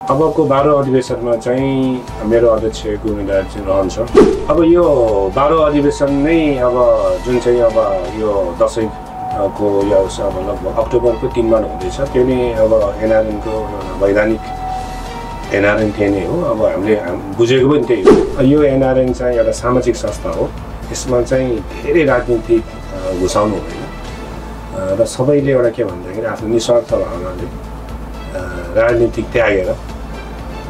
अबको 12 अधिवेशनमा चाहिँ मेरो अध्यक्षको उम्मेदवार चाहिँ रहन्छ। अब यो 12 अधिवेशन नै अब जुन चाहिँ अब यो दशैंको यो अब लगभग अक्टोबरको 3 मा हुँदैछ। त्यो नै अब एनआरएनको वैधानिक एनआरएन त्यो नै हो। अब हामीले बुझेको पनि त्यही हो। यो एनआरएन चाहिँ एउटा सामाजिक संस्था हो। यसमा चाहिँ धेरै राजनीतिक घुसाउनु हुँदैन र सबैले एउटा के भन्दाखेरि आफ्नो निस्वार्थ भावनाले राजनीतिक त्यागेर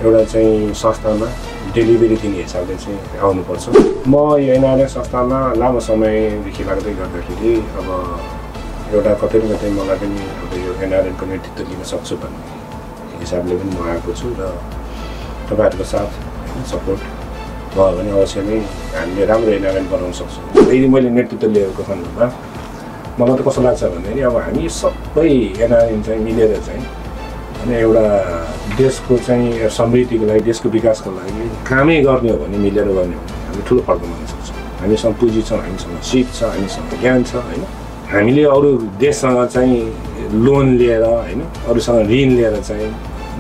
एउटा चाहिँ संस्थामा डेलिभरी दिने हिसाबले चाहिँ आउनुपर्छ। म यो एनआरएन संस्थामा लामो समयदेखि लाग्दै गर्दाखेरि अब एउटा कतै न कतै मलाई पनि अब यो एनआरएनको नेतृत्व लिन सक्छु भन्ने हिसाबले पनि म आएको छु र तपाईँहरूको साथ सपोर्ट भयो भने अवश्य नै हामीले राम्रो एनआरएन बनाउन सक्छौँ। यदि मैले नेतृत्व लिएको खण्डमा मलाई त कस्तो लाग्छ भन्दाखेरि अब हामी सबै एनआरएन चाहिँ मिलेर चाहिँ होइन एउटा देशको चाहिँ समृद्धिको लागि देशको विकासको लागि कामै गर्ने हो भने मिलेर गर्ने हो भने हामी ठुलो फर्क मान्न सक्छौँ। हामीसँग पुँजी छ, हामीसँग सिप छ, हामीसँग ज्ञान छ होइन। हामीले अरू देशसँग चाहिँ लोन लिएर होइन अरूसँग ऋण लिएर चाहिँ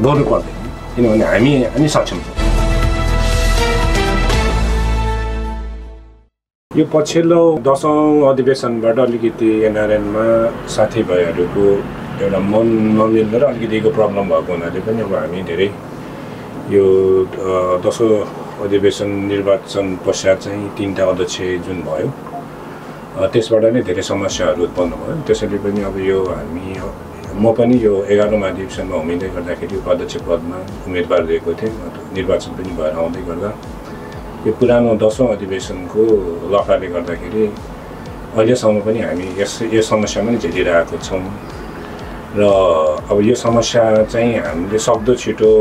गर्नु पर्दैन किनभने हामी सक्षम छौँ। यो पछिल्लो 10औं अधिवेशनबाट अलिकति एनआरएनमा साथीभाइहरूको एउटा मन नमिल्दो र अलिकतिको प्रब्लम भएको हुनाले पनि अब हामी धेरै यो 10औं अधिवेशन निर्वाचन पश्चात चाहिँ 3टा अध्यक्ष जुन भयो त्यसबाट नै धेरै समस्याहरू उत्पन्न भयो। त्यसैले पनि अब यो म पनि यो 11औं अधिवेशनमा उम्मेदै गर्दाखेरि अध्यक्ष पदमा उम्मेदवार दिएको थिएँ। निर्वाचन पनि भएर आउँदै गर्दा यो पुरानो 10औं अधिवेशनको लफडाले गर्दाखेरि अहिलेसम्म पनि हामी यो समस्यामा नै झेलिरहेको छौँ र अब यो समस्या चाहिँ हामीले सक्दो छिटो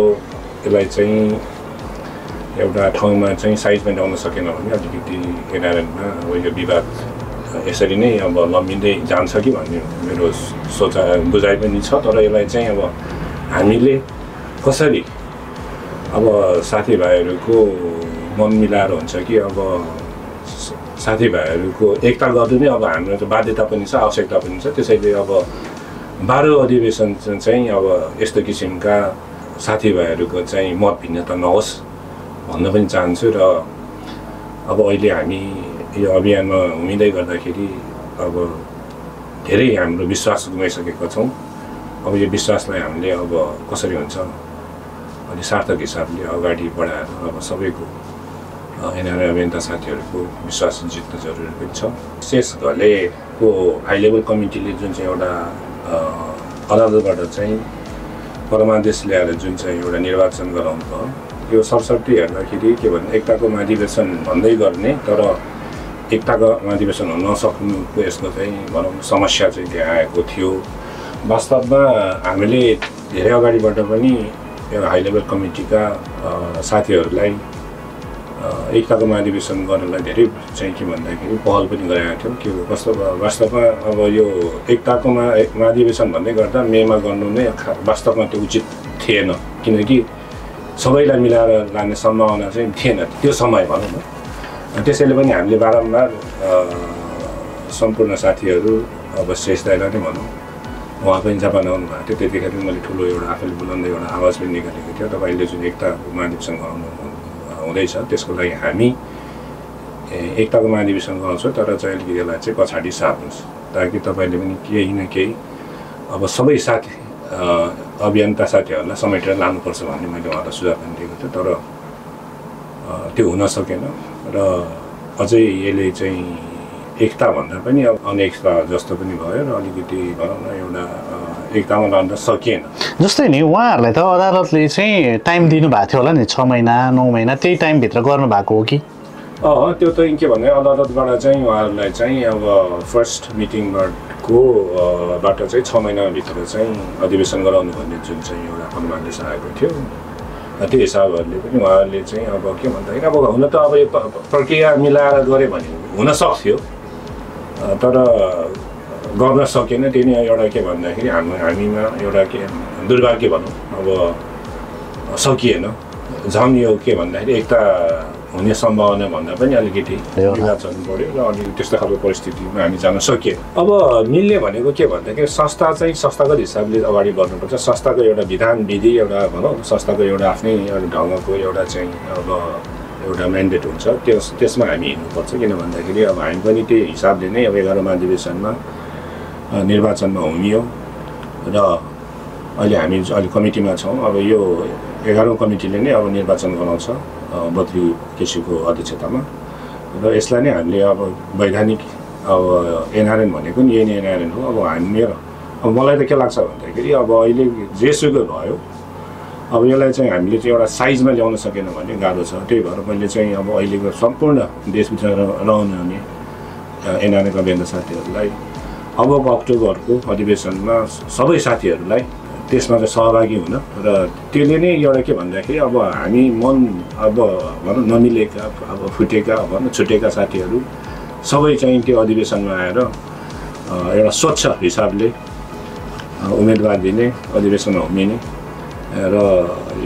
यसलाई चाहिँ एउटा ठाउँमा चाहिँ साइजमा ल्याउन सकेन भने अलिकति एनआरएनमा अब यो विवाद यसरी नै अब लम्बिँदै जान्छ कि भन्ने मेरो बुझाइ पनि छ। तर यसलाई चाहिँ अब हामीले कसरी अब साथीभाइहरूको मन मिलाएर हुन्छ कि अब साथीभाइहरूको एकता गर्नु नै अब हाम्रो त बाध्यता पनि छ, आवश्यकता पनि छ। त्यसैले अब 12 अधिवेशन चाहिँ अब यस्तो किसिमका साथीभाइहरूको चाहिँ मत भिन्नता नहोस् भन्न पनि चाहन्छु र अब अहिले हामी यो अभियानमा उम्मिदै गर्दाखेरि अब धेरै हाम्रो विश्वास गुमाइसकेका छौँ। अब यो विश्वासलाई हामीले अब कसरी हुन्छ अनि सार्थक हिसाबले अगाडि बढाएर अब सबैको एनआरएन अभियन्ता साथीहरूको विश्वास जित्न जरुरी पनि छ। शेष घलेको हाई लेभल कमिटीले जुन चाहिँ एउटा अदालतबाट चाहिँ परमादेश ल्याएर जुन चाहिँ एउटा निर्वाचन गराउनु भयो यो सरसर्ती हेर्दाखेरि के भन्ने एकताको महाधिवेशन भन्दै गर्ने तर एकताको महाधिवेशन हुन नसक्नुको यसको चाहिँ भनौँ समस्या चाहिँ त्यहाँ आएको थियो। वास्तवमा हामीले धेरै अगाडिबाट पनि यो हाई लेभल कमिटीका साथीहरूलाई एकताको महाधिवेशन गर्नलाई धेरै चाहिँ के भन्दाखेरि पहल पनि गराएको थियौँ। के वास्तवमा अब यो एकताको महाधिवेशन भन्दै गर्दा मेमा गर्नु नै वास्तवमा त्यो उचित थिएन किनकि सबैलाई मिलाएर लाने सम्भावना चाहिँ थिएन त्यो समय भनौँ न। त्यसैले पनि हामीले बारम्बार सम्पूर्ण साथीहरू अब शेष दाइलाई नै भनौँ उहाँ पनि जापान आउनु भएको थियो। त्यतिखेर मैले ठुलो एउटा आफूले बुलन्दै एउटा आवाज पनि निकालेको थियो तपाईँले जुन एकताको महाधिवेशन गराउनु हुँदैछ त्यसको लागि हामी एकताको महाधिवेशन गराउँछौँ तर चाहिँ अलिकति यसलाई चाहिँ पछाडि सार्नुहोस् ताकि तपाईँले पनि केही न केही अब सबै साथी अभियन्ता साथीहरूलाई समेटेर लानुपर्छ भन्ने मैले उहाँलाई सुझाव पनि दिएको थिएँ तर त्यो हुन सकेन र अझै यसले चाहिँ एकता भन्दा पनि अब अनेकता जस्तो पनि भयो र अलिकति भनौँ न एउटा एकतामा लान सकिएन। जस्तै नि उहाँहरूलाई त अदालतले चाहिँ टाइम दिनुभएको थियो होला नि 6 महिना 9 महिना त्यही टाइमभित्र गर्नुभएको हो कि? त्यो त के भने अदालतबाट चाहिँ उहाँहरूलाई चाहिँ अब फर्स्ट मिटिङबाट चाहिँ 6 महिनाभित्र चाहिँ अधिवेशन गराउनु भन्ने जुन चाहिँ एउटा फरमादेश आएको थियो त्यो हिसाबहरूले पनि उहाँहरूले चाहिँ अब के भन्दाखेरि अब हुन त अब यो प्रक्रिया मिलाएर गऱ्यो भने हुन सक्थ्यो तर गर्न सकेन। त्यही नै एउटा के भन्दाखेरि हामीमा एउटा के दुर्भाग्य भनौँ अब सकिएन। झन् यो के भन्दाखेरि हुने सम्भावना भन्दा पनि अलिकति विवाद चल्नु पऱ्यो र अलिकति त्यस्तो खालको परिस्थितिमा हामी जान सकियो। अब मिल्ने भनेको के भन्दाखेरि संस्था चाहिँ संस्थागत हिसाबले अगाडि बढ्नुपर्छ। संस्थाको एउटा विधान विधि एउटा भनौँ संस्थाको एउटा आफ्नै ढङ्गको एउटा चाहिँ अब एउटा म्यान्डेट हुन्छ त्यसमा हामी हिँड्नुपर्छ। किन भन्दाखेरि अब हामी पनि त्यही हिसाबले नै अब 11औं महाधिवेशनमा निर्वाचनमा हुमियो र अहिले हामी अहिले कमिटीमा छौँ। अब यो 11औं कमिटीले नै अब निर्वाचन गराउँछ बद्री केसीको अध्यक्षतामा र यसलाई नै हामीले अब वैधानिक अब एनआरएन भनेको नि यही नै एनआरएन हो। अब मेरो अब मलाई त के लाग्छ भन्दाखेरि अब अहिले जेसुकै भयो अब यसलाई चाहिँ हामीले चाहिँ एउटा साइजमा ल्याउन सकेन भने गाह्रो छ। त्यही भएर मैले चाहिँ अब अहिलेको सम्पूर्ण देशभित्र रहने हुने एनआरएनका बेन्द साथीहरूलाई अबको अक्टोबरको अधिवेशनमा सबै साथीहरूलाई त्यसमा चाहिँ सहभागी हुन र त्यसले नै एउटा के भन्दाखेरि अब हामी मन अब भनौँ नमिलेका अब फुटेका भनौँ छुटेका साथीहरू सबै चाहिँ त्यो अधिवेशनमा आएर एउटा स्वच्छ हिसाबले उम्मेदवार दिने अधिवेशनमा हुमिने र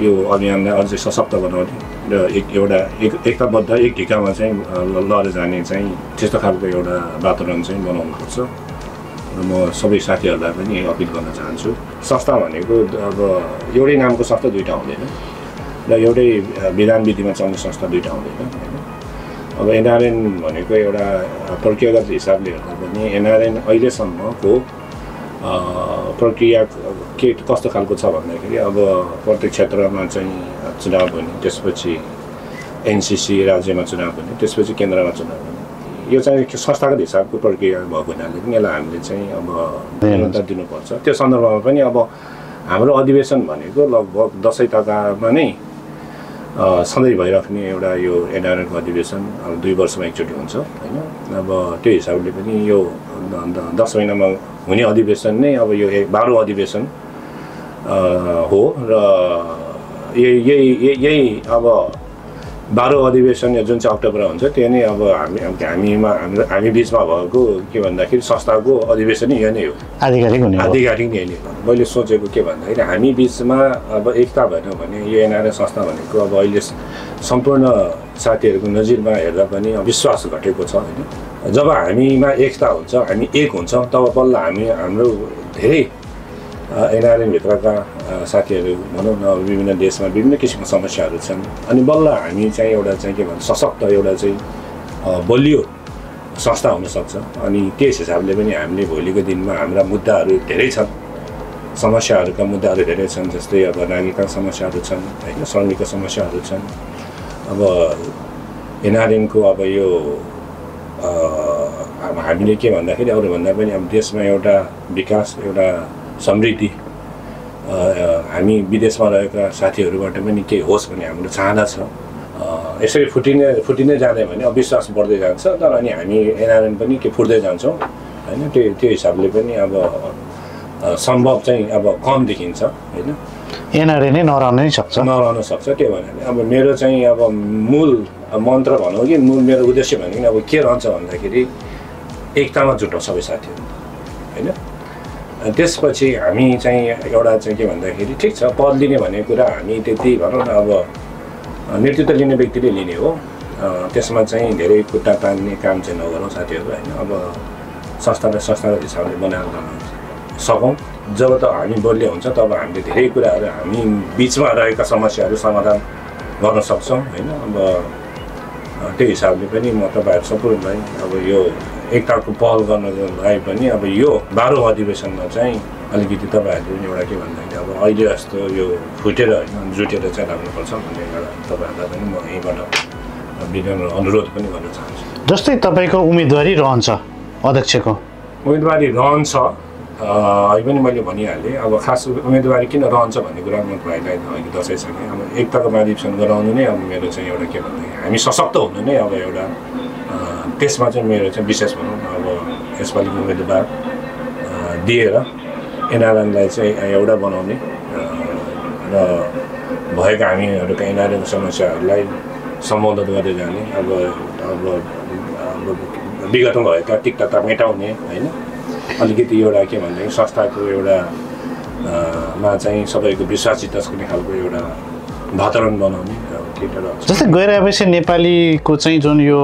यो अभियानलाई अझै सशक्त बनाउने र एउटा एकताबद्ध एक ढिकामा चाहिँ लडेर जाने चाहिँ त्यस्तो खालको एउटा वातावरण चाहिँ बनाउनुपर्छ। र म सबै साथीहरूलाई पनि अपिल गर्न चाहन्छु। संस्था भनेको अब एउटै नामको संस्था दुईवटा हुँदैन र एउटै विधान विधिमा चल्ने संस्था दुईवटा हुँदैन होइन। अब एनआरएन भनेको एउटा प्रक्रियागत हिसाबले हेर्दा पनि एनआरएन अहिलेसम्मको प्रक्रिया के कस्तो खालको छ भन्दाखेरि अब प्रत्येक क्षेत्रमा चाहिँ चुनाव हुने, त्यसपछि एनसिसी राज्यमा चुनाव हुने, त्यसपछि केन्द्रमा चुनाव हुने। यो चाहिँ संस्थागत हिसाबको प्रक्रिया भएको हुनाले पनि यसलाई हामीले चाहिँ अब निरन्तर दिनुपर्छ। त्यो सन्दर्भमा पनि अब हाम्रो अधिवेशन भनेको लगभग दसैँ तकामा नै सधैँ भइराख्ने एउटा यो एनआरएनको अधिवेशन अब 2 वर्षमा एकचोटि हुन्छ होइन। अब त्यो हिसाबले पनि यो 10 महिनामा हुने अधिवेशन नै अब यो 12औं अधिवेशन हो र यही अब 12औं अधिवेशन जुन चाहिँ अक्टोबरमा हुन्छ त्यो नै अब हामी बिचमा भएको के भन्दाखेरि संस्थाको अधिवेशन यो नै हो, आधिकारिक नै नै हो। मैले सोचेको के भन्दाखेरि हामी बिचमा अब एकता भएन भने यो एनआरएन संस्था भनेको अब अहिले सम्पूर्ण साथीहरूको नजिरमा हेर्दा पनि विश्वास घटेको छ होइन। जब हामीमा एकता हुन्छ, हामी एक हुन्छौँ, तब बल्ल हाम्रो धेरै एनआरएनभित्रका साथीहरू भनौँ न विभिन्न देशमा विभिन्न किसिमको समस्याहरू छन् अनि बल्ल हामी चाहिँ एउटा चाहिँ के भन्छ सशक्त एउटा चाहिँ बलियो संस्था हुनसक्छ। अनि त्यस हिसाबले पनि हामीले भोलिको दिनमा हाम्रा मुद्दाहरू धेरै छन्, समस्याहरूका मुद्दाहरू धेरै छन्। जस्तै अब नागरिकका समस्याहरू छन् होइन, श्रमिकका समस्याहरू छन्। अब एनआरएनको अब यो हामीले के भन्दाखेरि अरूभन्दा पनि अब देशमा एउटा विकास एउटा समृद्धि हामी विदेशमा रहेका साथीहरूबाट पनि केही होस् भन्ने हाम्रो चाहना छ। यसरी फुटिँदै जाँदै भने अविश्वास बढ्दै जान्छ तर अनि हामी एनआरएन पनि के फुट्दै जान्छौँ होइन। त्यो हिसाबले पनि अब सम्भव चाहिँ अब कम देखिन्छ होइन। एनआरएन नै नरहन सक्छ। त्यो भने अब मेरो चाहिँ अब मूल मन्त्र भनौँ कि मेरो उद्देश्य भनेको अब के रहन्छ भन्दाखेरि एकतामा जुटौँ सबै साथीहरू होइन। त्यसपछि हामी चाहिँ एउटा चाहिँ के भन्दाखेरि ठिक छ पद लिने भन्ने कुरा हामी त्यति भनौँ न अब नेतृत्व लिने व्यक्तिले लिने हो, त्यसमा चाहिँ धेरै खुट्टा तान्ने काम चाहिँ नगरौँ साथीहरू होइन। अब संस्थागत हिसाबले बनाएर सकौँ। जब त हामी बलियो हुन्छ तब हामीले धेरै कुराहरू हामी बिचमा रहेका समस्याहरू समाधान गर्न सक्छौँ होइन। अब त्यो हिसाबले पनि म तपाईँहरू सम्पूर्णलाई अब यो एकताको पहल गर्नको लागि पनि अब यो 12औं अधिवेशनमा चाहिँ अलिकति तपाईँहरूले एउटा के भन्दाखेरि अब अहिले जस्तो यो फुटेर होइन जुटेर चाहिँ लाग्नुपर्छ भन्ने एउटा तपाईँहरूलाई पनि म यहीँबाट विनम्र अनुरोध पनि गर्न चाहन्छु। जस्तै तपाईँको उम्मेदवारी रहन्छ, अध्यक्षको उम्मेदवारी रहन्छ अहिले पनि मैले भनिहालेँ। अब खास उम्मेदवारी किन रहन्छ भन्ने कुरा म तपाईँलाई अहिले दसैँसँगै अब एकताको महाधिवेशन गराउनु नै अब मेरो चाहिँ एउटा के भन्दाखेरि हामी सशक्त हुनु नै अब एउटा त्यसमा चाहिँ मेरो चाहिँ विशेष भनौँ अब यसपालिको उम्मेदवार दिएर एनआरएनलाई चाहिँ एउटा बनाउने र भएका हामीहरूका एनआरएन समस्याहरूलाई सम्बोधन गर्दै जाने। अब विगतमा भएका तिक्तता मेटाउने होइन। अलिकति एउटा के भन्दाखेरि संस्थाको एउटा मा चाहिँ सबैको विश्वास जित्ने खालको एउटा वातावरण बनाउने थिएटर जस्तै गैर आवासीय नेपालीको चाहिँ जुन यो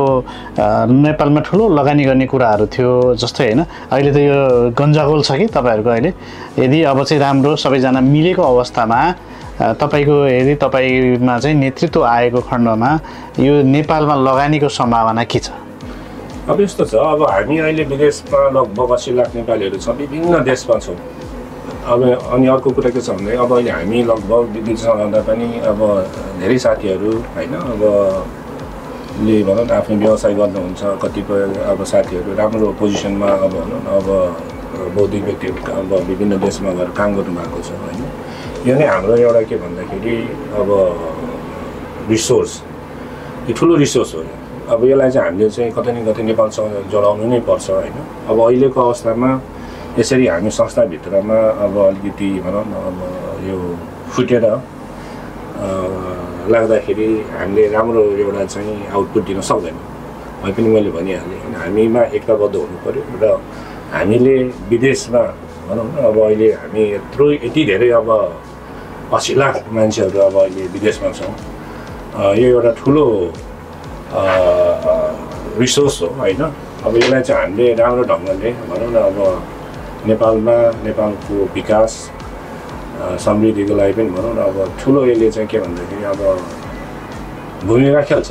नेपालमा ठुलो लगानी गर्ने कुराहरू थियो जस्तै होइन अहिले त यो गन्जागोल छ कि तपाईँहरूको अहिले यदि अब चाहिँ राम्रो सबैजना मिलेको अवस्थामा तपाईँको यदि तपाईँमा चाहिँ नेतृत्व आएको खण्डमा यो नेपालमा लगानीको सम्भावना के छ? अब यस्तो छ, अब हामी अहिले विदेशमा लगभग 80 लाख नेपालीहरू छौँ, विभिन्न देशमा छौँ। अब अनि अर्को कुरा के छ भने अब अहिले हामी लगभग विदेशमा रहँदा पनि अब धेरै साथीहरू होइन अब ले भनौँ न आफ्नो व्यवसाय गर्नुहुन्छ, कतिपय अब साथीहरू राम्रो पोजिसनमा अब भनौँ न अब बौद्धिक व्यक्तिहरू अब विभिन्न देशमा गएर काम गर्नुभएको छ होइन। यो नै हाम्रो एउटा के भन्दाखेरि अब रिसोर्स, यो ठुलो रिसोर्स हो। अब यसलाई चाहिँ हामीले चाहिँ कतै न कतै नेपालसँग जोडाउनु नै पर्छ होइन। अब अहिलेको अवस्थामा यसरी हामी संस्थाभित्रमा अब अलिकति भनौँ न अब यो फुटेर लाग्दाखेरि हामीले राम्रो एउटा चाहिँ आउटपुट दिन सक्दैन। है पनि मैले भनिहालेँ होइन, हामीमा एकताबद्ध हुनु पऱ्यो र हामीले विदेशमा भनौँ न अब अहिले हामी यति धेरै अब 80 लाख मान्छेहरू अब अहिले विदेशमा छौँ। यो एउटा ठुलो रिसोर्स हो होइन। अब यसलाई चाहिँ हामीले राम्रो ढङ्गले भनौँ न अब नेपालमा नेपालको विकास समृद्धिको लागि पनि भनौँ न अब ठुलो यसले चाहिँ के भन्दाखेरि अब भूमिका खेल्छ।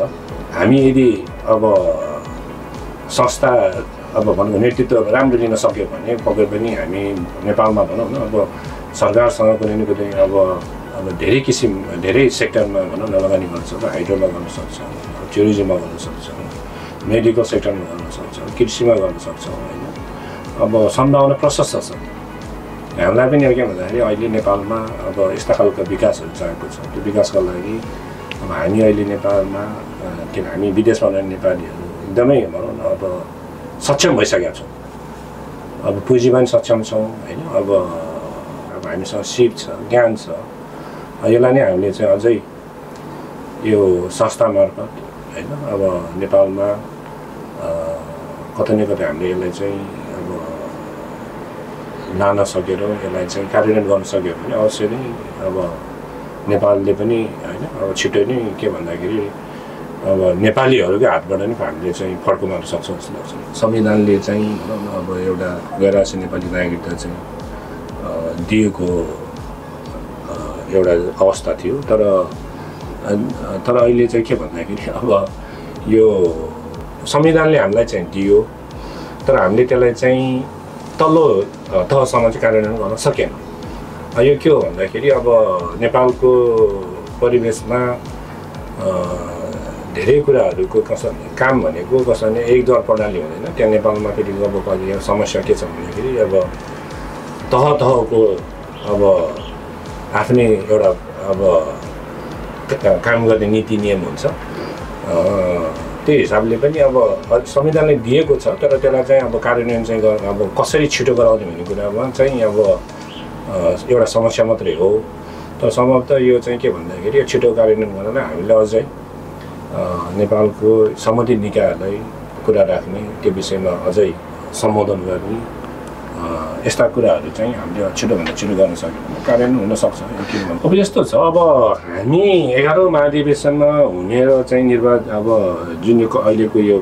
हामी यदि अब संस्था अब भनौँ नेतृत्व राम्रो दिन सक्यो भने पक्कै पनि हामी नेपालमा भनौँ न अब सरकारसँग कुनै न कुनै अब धेरै किसिम धेरै सेक्टरमा भनौँ न लगानी गर्न सक्छ। हाइड्रोमा गर्न सक्छ, टुरिज्ममा गर्न सक्छ, मेडिकल सेक्टरमा गर्न सक्छ, कृषिमा गर्न सक्छ होइन। अब सम्भावना प्रशस्त छ। हामीलाई पनि के भन्दाखेरि अहिले नेपालमा अब यस्ता खालको विकासहरू चाहेको छ। त्यो विकासको लागि अब हामी अहिले नेपालमा किन हामी विदेशमा रहने नेपालीहरू एकदमै भनौँ न अब सक्षम भइसकेका छौँ। अब पुँजीमा पनि सक्षम छौँ होइन। अब हामीसँग सिप छ, ज्ञान छ। यसलाई नै हामीले चाहिँ अझै यो संस्था मार्फत होइन अब नेपालमा कतै न कतै हामीले यसलाई चाहिँ अब लान सकेर यसलाई चाहिँ कार्यान्वयन गर्न सक्यो भने अवश्य नै अब नेपालले पनि होइन अब छिटो नै के भन्दाखेरि अब नेपालीहरूकै हातबाट नै हामीले चाहिँ फड्को मार्न सक्छौँ जस्तो लाग्छ। संविधानले चाहिँ अब एउटा गैर आवासीय नेपाली नागरिकता चाहिँ दिएको एउटा अवस्था थियो। तर अहिले चाहिँ के भन्दाखेरि अब यो संविधानले हामीलाई चाहिँ दियो, तर हामीले त्यसलाई चाहिँ तल्लो तहसम्म चाहिँ कार्यान्वयन गर्न सकेन। यो के हो भन्दाखेरि अब नेपालको परिवेशमा धेरै कुराहरूको काम भनेको कसैले एकद्वार प्रणाली हुँदैन। त्यहाँ नेपालमा फेरि अब कहिले समस्या के छ भन्दाखेरि अब तहको अब आफ्नै एउटा अब काम गर्ने नीति नियम हुन्छ। त्यही हिसाबले पनि अब संविधानले दिएको छ, तर त्यसलाई चाहिँ अब कार्यान्वयन चाहिँ अब कसरी छिटो गराउने भन्ने कुरामा चाहिँ अब एउटा समस्या मात्रै हो। तर सम्भवतः यो चाहिँ के भन्दाखेरि यो छिटो कार्यान्वयन गर्न हामीले अझै नेपालको सम्बन्धित निकायहरूलाई कुरा राख्ने, त्यो विषयमा अझै सम्बोधन गर्ने यस्ता कुराहरू चाहिँ हामीले छिटोभन्दा छिटो गर्न सक्यो भने कार्यान्वयन हुनसक्छ। अब यस्तो छ, अब हामी 11औं महाधिवेशनमा हुने र चाहिँ निर्वाचन अब जुन यो अहिलेको यो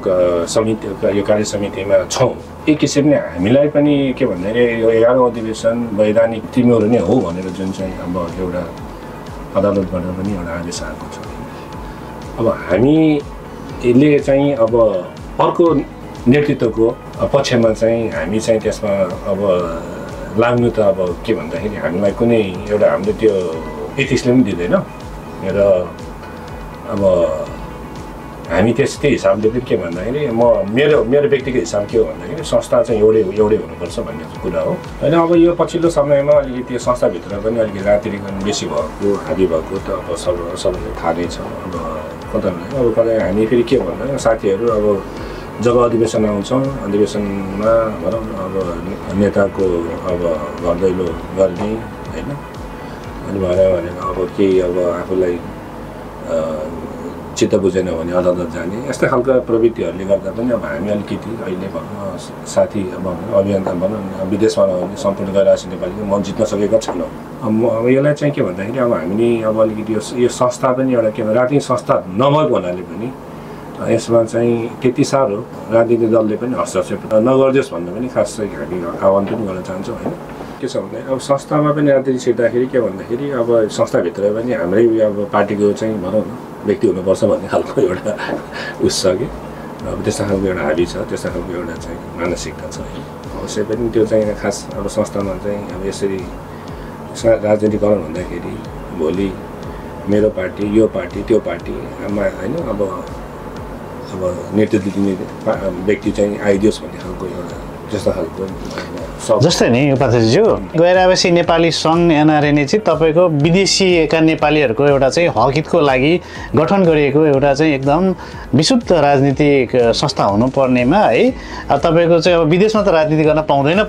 समिति यो कार्य समितिमा छौँ, एक किसिमले हामीलाई पनि के भन्दाखेरि यो 11औं अधिवेशन वैधानिक तिमीहरू नै हो भनेर जुन चाहिँ अब एउटा अदालतबाट पनि एउटा आदेश आएको छ। अब हामीले चाहिँ अब अर्को नेतृत्वको पक्षमा चाहिँ हामी चाहिँ त्यसमा अब लाग्नु त अब के भन्दाखेरि हामीलाई कुनै एउटा हाम्रो त्यो एथिक्सले पनि दिँदैन र अब हामी त्यस्तै हिसाबले पनि के भन्दाखेरि मेरो व्यक्तिगत हिसाब के हो भन्दाखेरि संस्था चाहिँ एउटै हुनुपर्छ भन्ने कुरा हो होइन। अब यो पछिल्लो समयमा अलिकति संस्थाभित्र पनि अलिकति रात्रिकन बेसी भएको हाबी भएको त अब सबैलाई थाहा नै छ। अब कतै हामी फेरि के भन्दा साथीहरू अब जब अधिवेशन आउँछौँ, अधिवेशनमा भनौँ अब नेताको अब घर दैलो गर्ने होइन। अनि भनेको अब केही अब आफूलाई चित्त बुझेन भने अदालत जाने यस्ता खालका प्रवृत्तिहरूले गर्दा पनि अब हामी अलिकति अहिले भनौँ साथी अब अभियन्ता भनौँ विदेशमा रहने सम्पूर्ण गैरासी नेपालीको मन जित्न सकेका छैनौँ। अब यसलाई चाहिँ के भन्दाखेरि अब हामीले अब अलिकति यो संस्था पनि एउटा के राजनीतिक संस्था नभएको हुनाले पनि यसमा चाहिँ त्यति साह्रो राजनीतिक दलले पनि हस्तक्षेप नगरिदियोस् भन्दा पनि खास चाहिँ हामी आह्वान पनि गर्न चाहन्छौँ होइन। के छ भन्दा अब संस्थामा पनि राजनीति छिर्दाखेरि के भन्दाखेरि अब संस्थाभित्र पनि हाम्रै अब पार्टीको चाहिँ भनौँ न व्यक्ति हुनुपर्छ भन्ने खालको एउटा उस छ कि अब त्यस्तो खालको एउटा हाबी छ त्यस्तो खालको एउटा चाहिँ मानसिकता छ होइन। अवश्य पनि त्यो चाहिँ खास अब संस्थामा चाहिँ अब यसरी राजनीतिकरण हुँदाखेरि भोलि मेरो पार्टी यो पार्टी त्यो पार्टीमा होइन अब नेतृत्व दिने व्यक्ति चाहिँ आइदियोस् भन्ने खालको एउटा जस्तो खालको जस्तै नि उपाध्यक्षज्यू गैर आवासीय नेपाली सङ्घ एनआरएनए चाहिँ तपाईँको विदेशीका नेपालीहरूको एउटा चाहिँ हकहितको लागि गठन गरिएको एउटा चाहिँ एकदम विशुद्ध राजनीतिक संस्था हुनुपर्नेमा है तपाईँको चाहिँ अब विदेशमा त राजनीति गर्न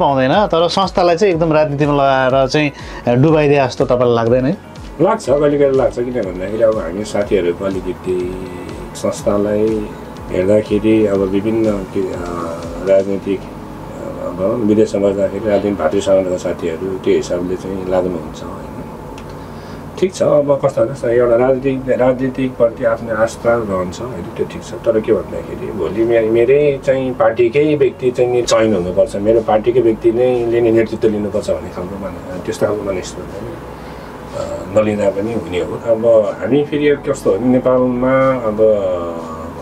पाउँदैन तर संस्थालाई चाहिँ एकदम राजनीतिमा लगाएर चाहिँ डुबाइदिए जस्तो तपाईँलाई लाग्दैन है? लाग्छ कहिले कहिले लाग्छ किन भन्दाखेरि अब हामी साथीहरूको अलिकति संस्थालाई हेर्दाखेरि अब विभिन्न राजनीतिक विदेशमा बस्दाखेरि राजनीतिक भातृ सङ्गठनका साथीहरू त्यो हिसाबले चाहिँ लाग्नुहुन्छ होइन। ठिक छ अब कस्तो हुन्छ एउटा राजनीतिकप्रति आफ्नो आस्था रहन्छ होइन त्यो ठिक छ तर के भन्दाखेरि भोलि मेरै चाहिँ पार्टीकै व्यक्ति चाहिँ चयन हुनुपर्छ मेरो पार्टीकै व्यक्ति नै नेतृत्व लिनुपर्छ भन्ने खालको त्यस्तो खालको मानिसहरू नलिँदा पनि हुने हो। अब हामी फेरि कस्तो हो नेपालमा अब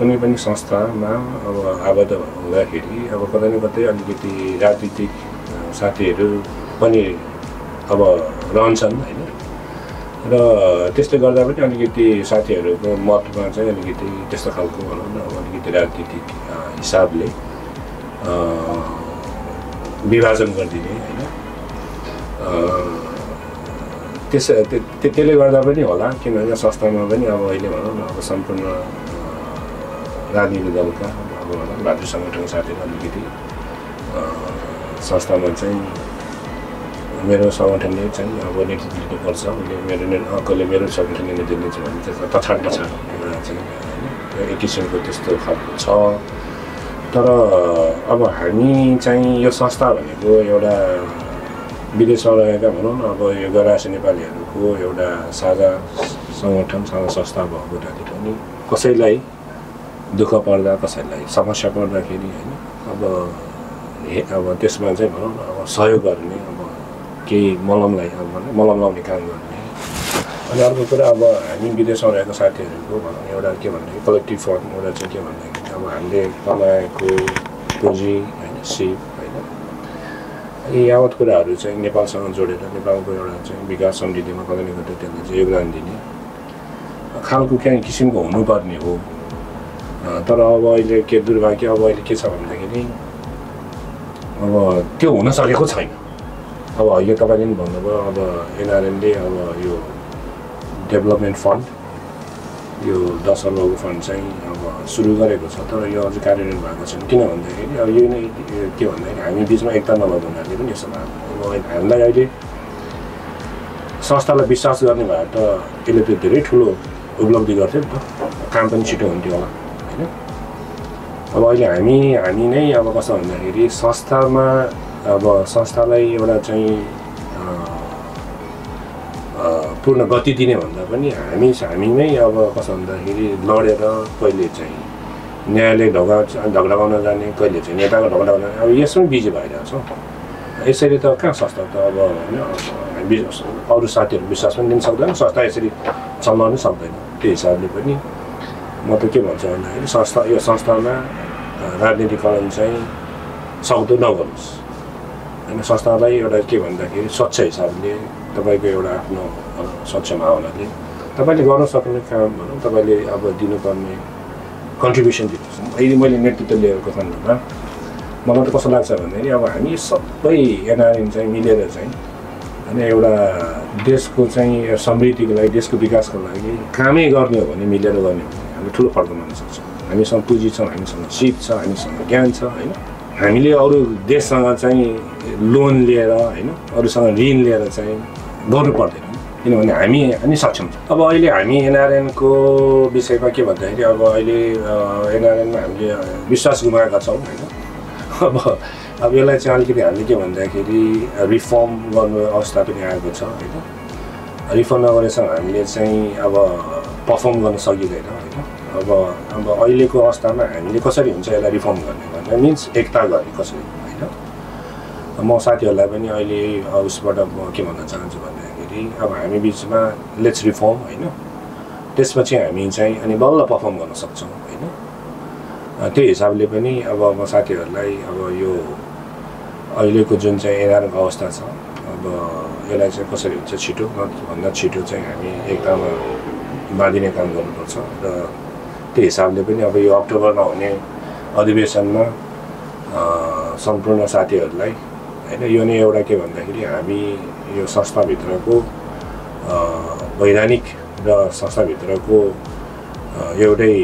कुनै पनि संस्थामा अब आबद्ध हुँदाखेरि अब कतै न कतै अलिकति राजनीतिक साथीहरू पनि अब रहन्छन् होइन र त्यसले गर्दा पनि अलिकति साथीहरूको मतमा चाहिँ अलिकति त्यस्तो खालको भनौँ न अब अलिकति राजनीतिक हिसाबले विभाजन गरिदिने होइन त्यसले गर्दा पनि होला किनभने संस्थामा पनि अब अहिले भनौँ न अब सम्पूर्ण राजनीतिक दलका अब भातृ सङ्गठनका साथीहरू अलिकति संस्थामा चाहिँ मेरो सङ्गठनले चाहिँ अब नेतृत्व लिनुपर्छ कसले मेरो सङ्गठनले नेतृत्व लिन्छ भने त्यसमा पछाड एउटा चाहिँ होइन एक किसिमको त्यस्तो खालको छ। तर अब हामी चाहिँ यो संस्था भनेको एउटा विदेशमा रहेका भनौँ न अब यो गैर नेपालीहरूको एउटा साझा सङ्गठन साझा संस्था भएको हुँदाखेरि पनि कसैलाई दुःख पर्दा कसैलाई समस्या पर्दाखेरि होइन अब त्यसमा चाहिँ भनौँ न अब सहयोग गर्ने अब केही मलम लाउने काम गर्ने। अनि अर्को कुरा अब हामी विदेशमा रहेको साथीहरूको भनौँ एउटा के भन्दाखेरि कलेक्टिभ फन्ड एउटा चाहिँ के भन्दाखेरि अब हामीले कमाएको पुँजी होइन सिप होइन यी यावत कुराहरू चाहिँ नेपालसँग जोडेर नेपालको एउटा चाहिँ विकास समृद्धिमा कतै न कतै त्यसले चाहिँ योगदान दिने खालको केही किसिमको हुनुपर्ने हो। तर अब अहिले के दुर्भाग्य अब अहिले के छ भन्दाखेरि अब त्यो हुन सकेको छैन। अब अहिले तपाईँले पनि भन्नुभयो अब एनआरएनले अब यो डेभलपमेन्ट फन्ड यो 10 अरबको फन्ड चाहिँ अब सुरु गरेको छ तर यो अझ कार्यान्वयन भएको छैन। किन भन्दाखेरि अब यो नै के भन्दाखेरि हामी बिचमा एकता नभएको हुनाले पनि यसो भएको। अब हामीलाई अहिले संस्थालाई विश्वास गर्ने भए त यसले त्यो धेरै ठुलो उपलब्धि गर्थ्यो नि त काम पनि छिटो हुन्थ्यो होला होइन। अब अहिले हामी नै अब कस्तो भन्दाखेरि संस्थामा अब संस्थालाई एउटा चाहिँ पूर्ण गति दिने भन्दा पनि हामीमै अब कस्तो भन्दाखेरि लडेर कहिले चाहिँ न्यायालय ढकढकाउन जाने कहिले चाहिँ नेताको ढकढकाउन जाने अब यसमै बिजी भइरहेको छौँ। यसरी त कहाँ संस्था त अब होइन अरू साथीहरू विश्वास पनि लिन सक्दैन संस्था यसरी चलाउनै सक्दैन। त्यो हिसाबले पनि म त के भन्छु भन्दाखेरि यो संस्थामा राजनीतिकरण चाहिँ सक्दो नगर्नुहोस् होइन। संस्थालाई एउटा के भन्दाखेरि स्वच्छ हिसाबले तपाईँको एउटा आफ्नो स्वच्छ भावनाले तपाईँले गर्न सक्ने काम भनौँ तपाईँले अब दिनुपर्ने कन्ट्रिब्युसन दिनुहोस्। अहिले मैले नेतृत्व लिएको खण्डमा मलाई त कस्तो लाग्छ भन्दाखेरि अब हामी सबै एनआरएन चाहिँ मिलेर चाहिँ होइन एउटा देशको चाहिँ समृद्धिको लागि देशको विकासको लागि कामै गर्ने हो भने मिलेर गर्ने हो भने हामी ठुलो फड्को मान्न सक्छौँ। हामीसँग पुँजी छ हामीसँग सिप छ हामीसँग ज्ञान छ होइन। हामीले अरू देशसँग चाहिँ लोन लिएर होइन अरूसँग ऋण लिएर चाहिँ गर्नु पर्दैन। किनभने हामी अनि सक्षम छौँ। अब अहिले हामी एनआरएनको विषयमा के भन्दाखेरि अब अहिले एनआरएनमा हामीले विश्वास गुमाएका छौँ होइन। अब यसलाई चाहिँ अलिकति हामीले के भन्दाखेरि रिफर्म गर्नु अवस्था पनि आएको छ होइन। रिफर्म नगरेसम्म हामीले चाहिँ अब पर्फर्म गर्न सकिँदैन होइन। अब अहिलेको अवस्थामा हामीले कसरी हुन्छ यसलाई रिफर्म गर्ने भन्दा मिन्स एकता गर्ने कसरी होइन। म साथीहरूलाई पनि अहिले उसबाट म के भन्न चाहन्छु भन्दाखेरि अब हामी बिचमा लेट्स रिफर्म होइन। त्यसपछि हामी चाहिँ अनि बल्ल पर्फर्म गर्न सक्छौँ होइन। त्यो हिसाबले पनि अब म साथीहरूलाई अब यो अहिलेको जुन चाहिँ एनआरएनको अवस्था छ अब यसलाई चाहिँ कसरी हुन्छ छिटोभन्दा छिटो चाहिँ हामी एकतामा बाँधिने काम गर्नुपर्छ र त्यो हिसाबले पनि अब यो अक्टोबरमा हुने अधिवेशनमा सम्पूर्ण साथीहरूलाई होइन यो नै एउटा के भन्दाखेरि हामी यो संस्थाभित्रको वैधानिक र संस्थाभित्रको एउटै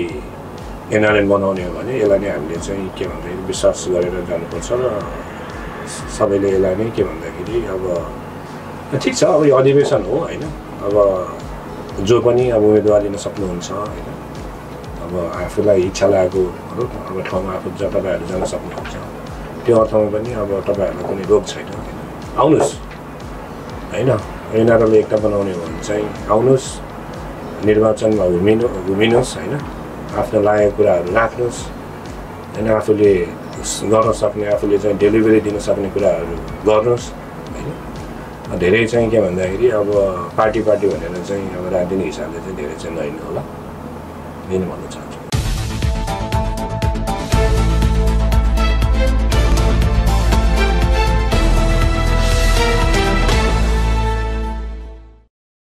एनआरएन बनाउने हो भने यसलाई नै हामीले चाहिँ के भन्दाखेरि विश्वास गरेर जानुपर्छ र सबैले यसलाई नै के भन्दाखेरि अब ठिक छ अब यो अधिवेशन हो होइन। अब जो पनि अब उम्मेदवार लिन सक्नुहुन्छ होइन। अब आफूलाई इच्छा लागेकोहरू अब ठाउँमा आफू तपाईँहरू जान सक्नुहुन्छ। त्यो अर्थमा पनि अब तपाईँहरूलाई कुनै रोग छैन होइन। आउनुहोस् होइन। एनआरएनले एकता बनाउने हो भने चाहिँ आउनुहोस्, निर्वाचनमा घुमिनुहोस् होइन। आफ्नो लागेको कुराहरू राख्नुहोस् होइन। आफूले गर्न सक्ने आफूले चाहिँ डेलिभरी दिन सक्ने कुराहरू गर्नुहोस् होइन। धेरै चाहिँ के भन्दाखेरि अब पार्टी भनेर चाहिँ अब राजनीतिक हिसाबले चाहिँ धेरै चाहिँ नहिँड्नु होला, यही नै भन्न चाहन्छु।